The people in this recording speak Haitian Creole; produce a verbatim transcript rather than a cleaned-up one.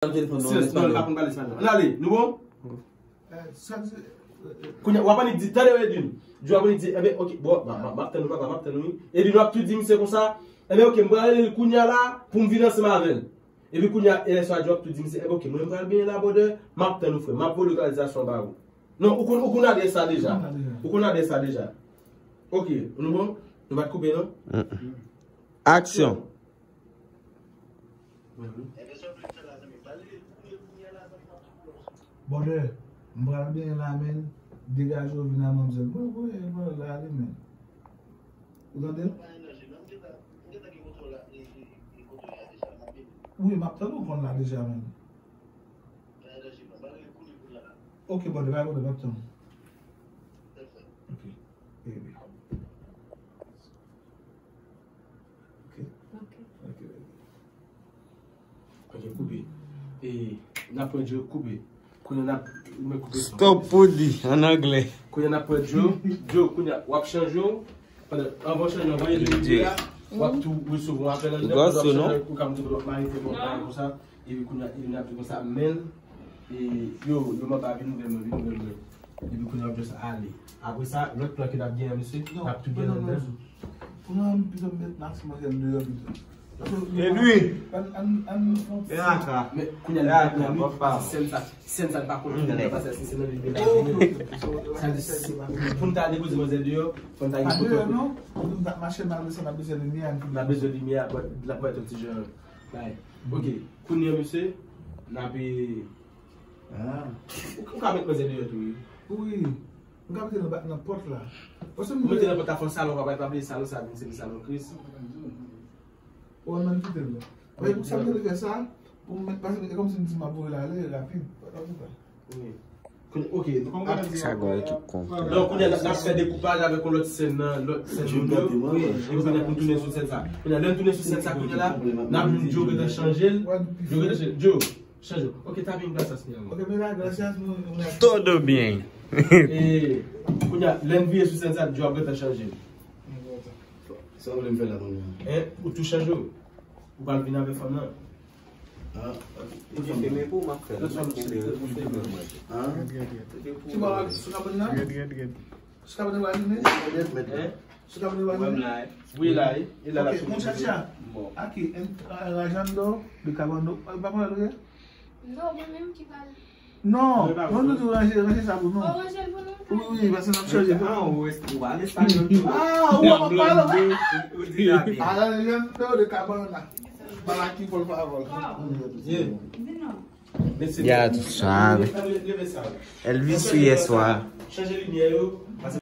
Silans, non, li pa konn pale espanyòl. Ann ale, nou bon? Kounye a, w ap annik di, tande, Edwin. Joe ap annik di, enben, ok, bon, m ap tann ou, papa, m ap tann ou, wi. Edwin, w ap tou di misye konsa, enben, ok, m pral rele l kounye a la pou m vin ansanm avè l. Epi kounye a, e lè sa a, Joe ap tou di misye, enben, ok, mwen, m pral benyen la, brother, m ap tann ou, frè, m ap voye lokalizasyon ba ou. Non, ou konn, ou konn adrès sa deja. Ou konn adrès sa deja. Ok, nou bon? Nou pa t koupe, non? Aksyon. Brother, m pral benyen la, men degaje w vin a manmzèl. Bon, bon, bon, la, li, men. Ou tande? Wi, m ap tann ou konn la deja, men. Ok, brother, pa gen pwoblèm, m ap tann ou. Ok, baby. Ok. Ok, baby. Ok, koupe. E, n ap pran Joe, koupe. Kounye a n ap, mwen koupe son. Stop pou di, an anglè. Kounye a n ap pran Joe. Joe, kounye a, w ap chanje w. Pandan, anvan w chanje, anvan w vire a, w ap tou resevwa apèl anndan, pandan w ap chanje, ou ka montre w ap mare tèt ou, w ap mare konsa. Epi kounye a, epi n ap di konsa, men, e, yo, yo m anba, vin ouvè mwen, vin ouvè mwen. Epi kounye a, w ap just ale. Apre sa, lòt plan ke n ap genyen, mesye, n ap tou genyen anndan. Pou nou, pito m met Maxime deyò pito. Edwin! An, an, an, men aka. Men kounye a, kounye a, sèn sa, sèn sa n pa konn ki nan pase, se nan limyè la. Sa di, pou n ta depoze manzè deyò, fò n ta gen kote. Non, pou n ta mache malgre sa, n ap bezwen limyè. N ap bezwen limyè, l ap mèt yon ti jan. Bay. Ok, kounye a, mesye, n ap, e, ou, ou ka met manzè deyò tou, wi. Wi. M ka mete nan ba-, nan pòt la. Ou mete nan pòt la, fò salon, papa, pa bliye salon sa, vin se salon Kris. Ou wè, m kite l la. Men sa m te vle fè sa, pou m met, paske e kòmsi m di m ap voye l ale rapid. Wi. Kounye, ok, donk, sa gwa ekip konplè. Donk, kounye a, n ap fè dekoupaj avèk yon lòt sèn nan, lòt sèn moun yo. Wi, e kounye a pou n tounen sou sèn sa. Kounye a, lè n tounen sou sèn sa, kounye a la, n ap jwenn Joe gentan chanje l. Joe gentan chanje. Joe, chanje. Ok, está bien, gracias, mi amor. Ok, mira, gracias, mi amor. Todo bien. E, kounye a, lè n vire sou sèn sa, Joe ap gentan chanje l. Sa w vle m fè la kounye a? E, ou tou chanje w. Ou pral vin avè fanm nan. Ah, ok. Ou gen fèmen pou m ap fè l. Mwen kenbe l. Ah. Ti bò, sou kabann nan? Sou kabann nan, pa vini? Sou kabann nan, pa vini? Wi, la, e la. Ok, muchacha. Aquí, en, ah, rayando de cabando. Ah, pa pale, ok? Non, mwen menm ki pale. Non, non, nou di ranje, ranje sa pou nou. Oh, ranje l pou nou? Wi, wi, paske n ap chanje pou nou. Ah, ou pa pale, wi. Rayando de cabanda. Para aquí, por favor. Ya, tú sabes. Elvis, sí, eso, ah. Chanje limyè yo, paske